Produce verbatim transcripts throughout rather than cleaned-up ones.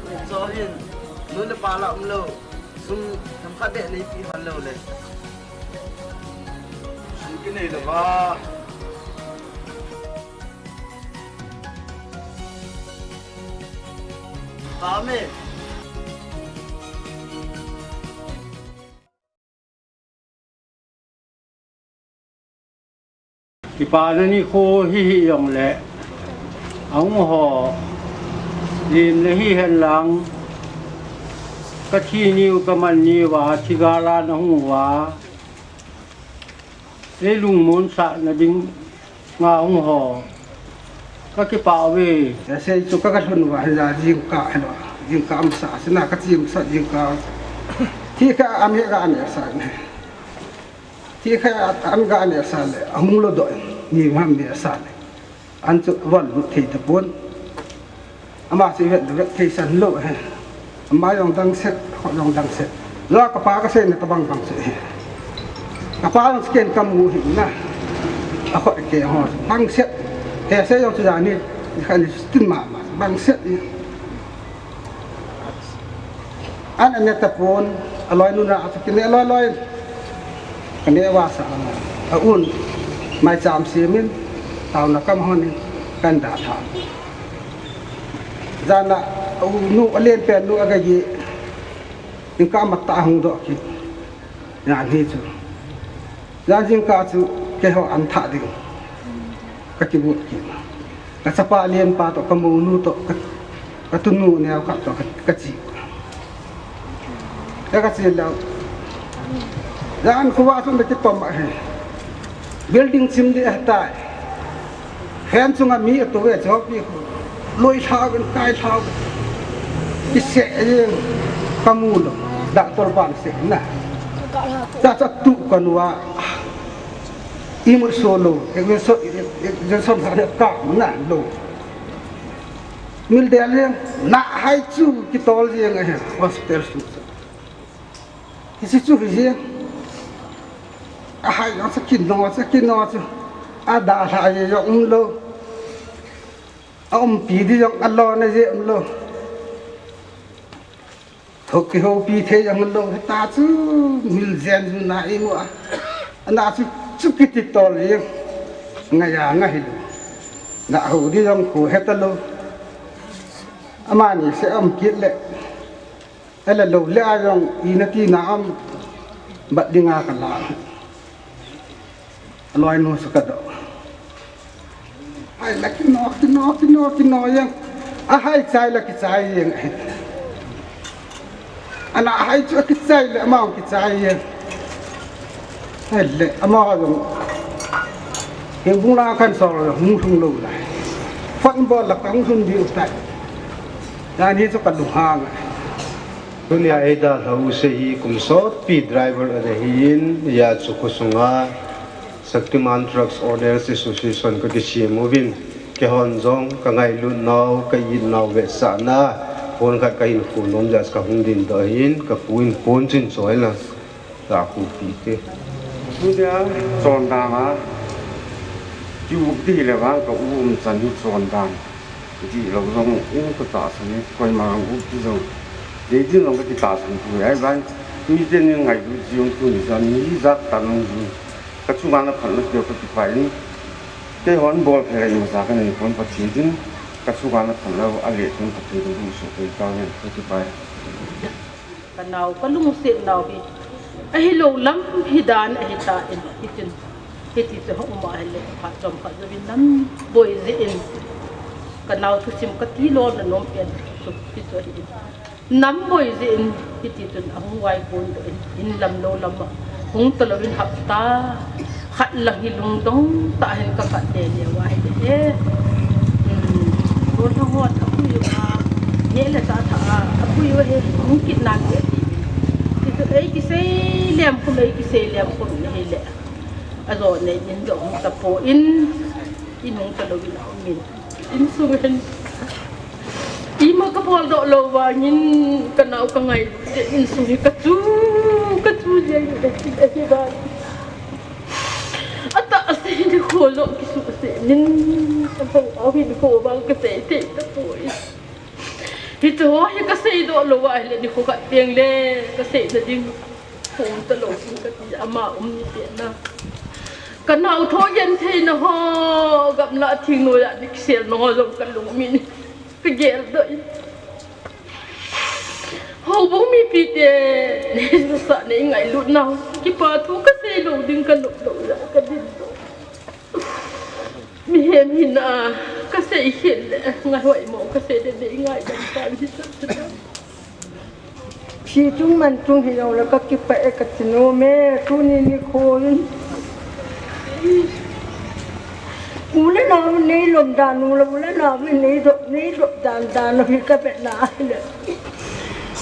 Mitcho hin nu le pa la umlou. Sum themkhat beh neipe hon lou le. Sum kinei lou va. Amen. Kipana nikho hi hijongle, ahung ho lim le hihen lang, kathi niu kaman niu a, thi gal a nahung uva, ei lungmonsahna ding nga hung ho, kakipah uve. Asei chu ka, kalhun uva, hija jingkah, hilo, jingkah amasa, sina kachim sa jingkah. Thi kha ame ka ame sa ne. Thi kha an ga ne sa le, ahung lou doh, ni ngam ne sa le. An chu von lut thei tapon. Ama chu vet, vet thei san lou he. Ama jong dang set, ho jong dang set. Lo kapa kasei na tabang bang set he. Kapa jong sken kamu hi na. Aho ke ho bang set. He sei jong chu jani, kha ni stin ma, ma, bang set. An, an ne tapon, aloinu na, atu kine loi loi. Kane vasa, a un, maicham semin, taona kam honin, kan da tha. Jana, a u nu, alen pen nu, aga ye, in ka mat ta hung doh kit. Jan hi chu. Jan jingkah chu, keiho an tha ding. Ka kibut kit. Ka chapa lenpa toh, ka mounu toh, ka, ka tunu neo khat toh, ka, ka chi. Ka, ka chi lou. Jan khovah chun ka kitom a he. Building chim ding ahitai. Fan chunga mi ato ve, chopi khu. Loi lhau in, kai lhau. Kisei jeng ka mu lou. Doctor pan sei na. Cha cha tu ka nu a. Imut so lou, exhaustion, exhaustion kha ne ka na lou. Mil de le, na hai chu kitol jeng ahi, hospital su. Hiche chu hijeng. Ahai jong chu kino, chu kino chu. Ada lha je jong umlou. Aumpi di jong alona je umlou. Thok kihoupi thei jong lou, hita chu mil jen ju na imu a. Ana chu, chu kiti tol jeng. Ngai a ngai hilou. Ga hou di jong khu heta lou. Amani se um kit le. Ele lou le a jong ina tina um bat dinga kala. Aloinu chu ka doh. Hai la kino, kino, kino, kino jeng. Ahai chai la kichai jeng. Ana ahai chu kichai le ama kichai jeng. Hai le ama jong. Heng bung la kan sol hung hung lou lai. Phone bol la kan hun diu tai. Jan hi chu ka lunghang. Tunia eidalhau se hi kum sotpi driver ana hin, hia chu khosunga Shaktiman Trucks Owners Association kakisem uvin, keihon jong kangailut nau, ka-it nau vetsahna, pon khat kahin khon nom jeh a kahung dingdoh ahin, kapu in pon chun choi la, kakhupi te. Tunia chondana, kiu ding le vang ka u umchan hi chondan. Dihlou jong in ka tahsan e, koima jong u ti jong. Dei din jong ka kitahsan tu e, ahivang miten in ngailut jing tuni chan mi jat tan jong jing. Ka chunga na phalna keu ka kipah in. Keihon bol thei le imacha ka nei pon Pathen din. Ka chunga na phalna a le chun Pathen ka dungsuh kei tauvin ka kipah e. Ka nao, ka lungset nao hi ahilou lam hi dan ahi tan, hitin, hiti chu hung um ahile, phat chomkhat jouvin nam boi jeh in, ka nao thusim ka tilona nom pen chu, hichu ahi. Nam boi jeh in, hiti chun ahung vaipon doh in, in lam lou lam a, hung talouvin hapta khat lang hi lungdong tah hin ka khat le le uva ahile, eh, um, Tonthang hon apui uva, neh le chah thah a, apui uva hi hung kit nan ti ati. Ti chu ei kisei lem khum, ei kisei lem khum ahile. Ajo nei in jo hung tapon, in hung talouvin aum in. Insung hin ima ka boldoh lou vangin ka nao ka ngailut jeh in insung hi ka chu, ka chu jeng le tin ahi vang. Atahsa hinkho jong kisuhset nin, ka bou a hinkho vang ka sei thei tapoi. Hiche ho hi kasei doh lou ahile nikho khat teng le kasei nading um talou ding kati, ama um ni pet na. Kanao tho genthei na ho, gamla thing noiya nikisel na ho jong kalung min kagel doh in. Houbung mipite, neisa nei ngailut nau, kipa thu kasei lou ding kanop lou jeh a kadin doh. Mihem hina kasei khel le, ngaihoi mo kasei le, nei ngaidam tan hita. Thi chung man chung hi jong le kakipah e kati nom e, tuni nikho in. U le nao nei lom dan u le, u le nao nei dop, nei dop dan dan u hi kavet na le.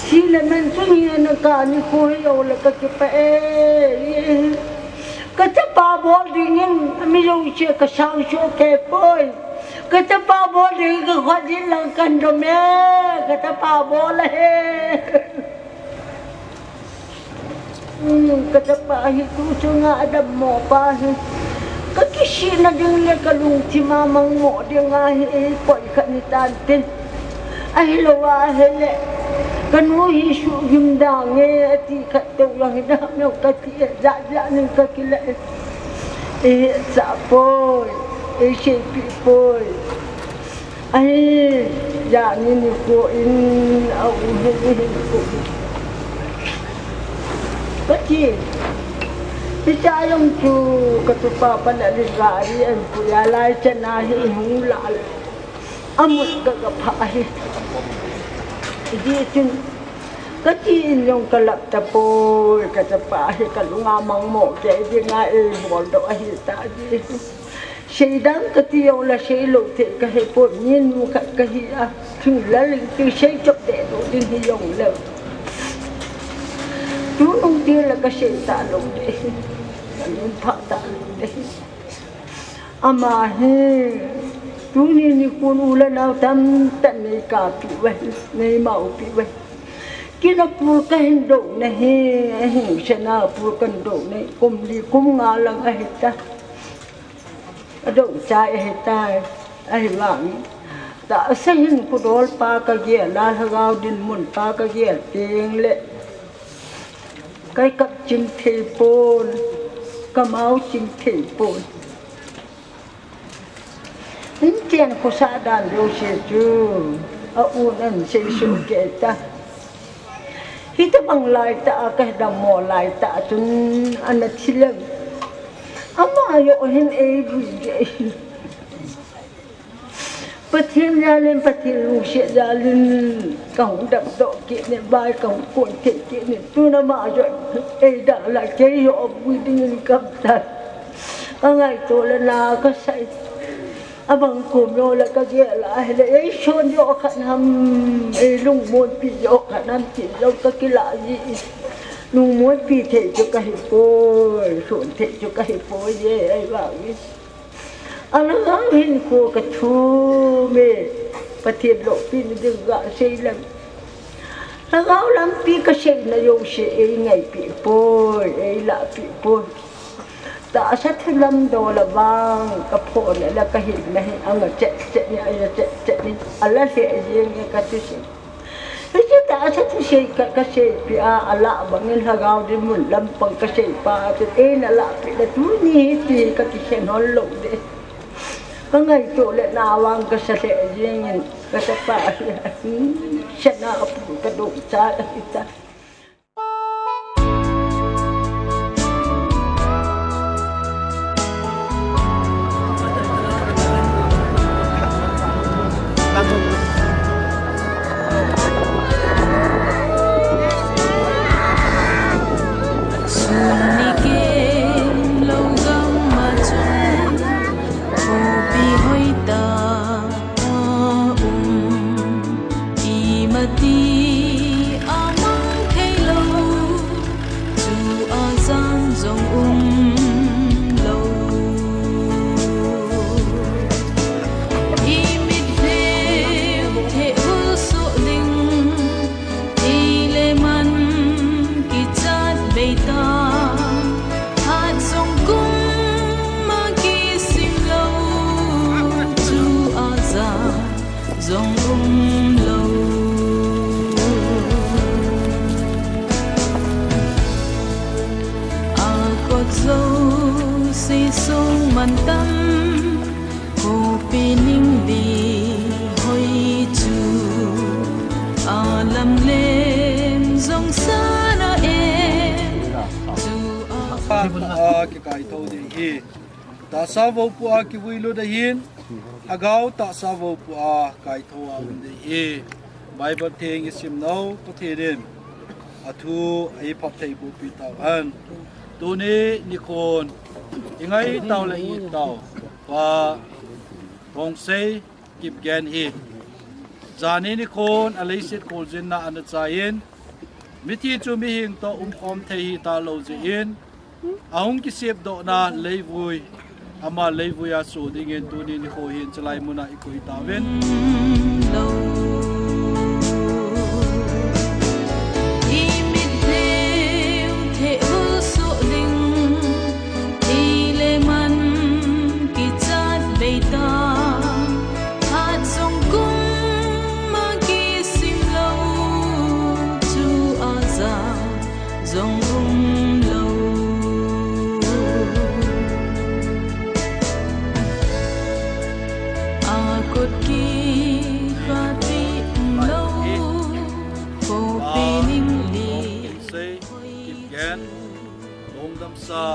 Thi le man chung hi na ka nikho hi jong le kakipah e. Kachapa bol dingin, mi jouse kasao soh kei poi. Kachapa bol dingin kakhut in lang kandom e. Kachapa bol ahi. Hmm, kachapa hi tu chunga adammo pa hi. Kakisih nading le kalungthim a mangmo ding ahi, eipoi khat ni tan tin. Ahilou ahile, kanu hi suhgim dange, ati khat tou jong hi dam jong kati, jat jat nin kakile. Eihetsah poi, eiseipeh poi. Ahi, jani nikho in, a u hin, hin ko. Kati, hiche jong chu, katupa pan a le gari anpui a lai chan a hi hung lah le. Amut gagapha ahi. Hijeh chun, kati in jong kalap tapoi, kachapa hi kalunga mangmo kei dinga eibol doh ahi ta ji. Seidan kati jong le seilou thei kahipon, minu khat kahi a, thing lal in ti seichop deh doh ding hijong le. Tunung teng le kasei talou ding, kanung pha talou ding. Ama hi, tuni nikhon u le nao tamtah neikapeh uve, neimaopeh uve. Kinapur kahin douna hi, ahinsena pur kahin douna hi, kum li kum nga lang ahitai. Adouchai ahitai, ahivangin tahsa hinkho dolpa kagel a, lhagao dinmun pa kagel tengle, kaikap chim thei pon, kamao chim thei pon. Inchen khosah dan jouse chu, a un ahin seisoh kei ta. Hitobang laitah a kadammo laitah chun ana thi leng, ama joh hin eivui jeh in. Pathen jal in, Pathen lungset jal in, kahung damdoh kit in, vai kahung kon thei kit in, tun ama joh eidalha, kei joh avui dingin kaumtan. Kangaito le na kasai. Abang kom jong le kagel a hile, eison joh khat ham, eilungmonpi joh khat ham ti jong kakilah ji. Lungmonpi thei chu kahipoi, son thei chu kahipoi e, ahivangin. Alhagao hinkho kathum e, Pathen lohpina ding gasei leng. Lhagao lampi kaseina jouse eingaipeh poi, eilahpeh poi. Tahsa thu lamdol a vang kaphona le kahilna hi anga chet chet ni, anga chet chet ni, ala lheh jenge kathusei. Hiche tahsa thusei ka, kaseipeh a, alah bangin lhagao dinmun lampang kaseipa chun eina lahpeh le tuni hiti kakikhen hon lou ding. Kangaito le na vang kasa lheh jengin, kachapa hi, hmm, sana apu kadouchai ahitai. Sun nikeng lou gam a chun, khopi hoitah a um, imati a mang Jouse sung mantam, kopi ning di hoi chu, alam lem jong sana em chu a. Khat a kikaitho ding hi. Tahsa vopu a kivuilut ahin, lhagao tahsa vopu a kaitho a um ding hi. Bible theng isim nau Pathen in athu eiphatthei boh peh tauhen. Tuni nikhon ingaitau le ihittau Pa Hongsei Kipgen hi, jani nikhon aleiset kholjinna ana chaiyin, mithi chu mihing toh umkhom thei hita lou jeh in, ahung kisepdohna leivui, ama leivui a soh dingin tuni nikho hin chulai muna ikoi tauvin. Imit leu theh ulsoh ding, thei le man kichat bei ta, hat jong kum a kisim lou, chu a ja jong umlou. A kot kikhat hi umlou, kopi ning di. Hongsei Kipgen, lungdamsa,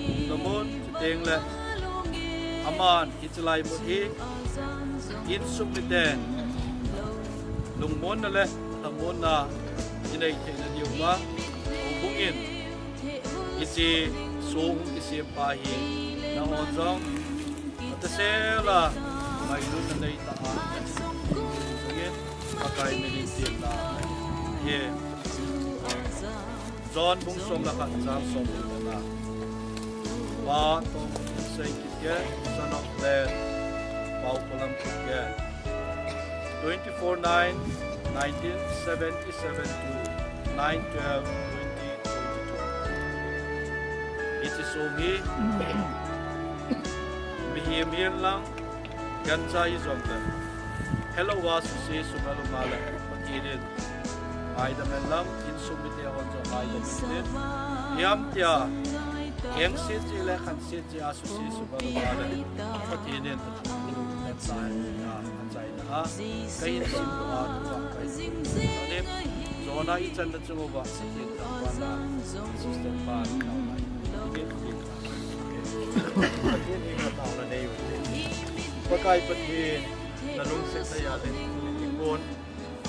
lungdam un, chuteng le aman hiche lai mun hi insung miten lungmonna le lhamonna inei theina diuva, houbung in hiche song hung kisem pa hi nangho jong atahsela ngailutna neitah a nachung jong in Pakai minin temna ahi. John bung som le khat chang som le khat na. Pa Tongseikitgen, son of Len Paokolamkitgen. Twenty-four nine, nineteen seventy-seven to nine twelve twenty twenty-two. Hiche song hi mihem hihen lang, gancha hijongle, helou a suse sunga lum a le Pathen in ngaidam hen lang, insung mite hon jong ngaidam hen tin. Ijemtia engset jeh le khanset jeh a suse sunga lum a le Pathen in athumna gancha hen tin a, achaina a kahin simdoh a, tua kahin simdoh a, Jonah ichanna chung uva Pathen thangvahna, sister pa, Pathen hi ngatna nei u te. Pakai Pathen, nalungsetna jal in tuni nikho,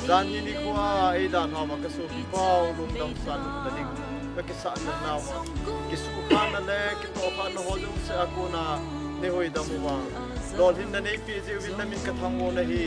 janhi nikho a eidalhauva kasopi pau lungdamsa lupna ding kakisah nau a, kisuhkhahna le kitohkhahna ho jouse a kona neihoidam uva, lolhinna neipeh jeh uvin namin kathangvah u ahi.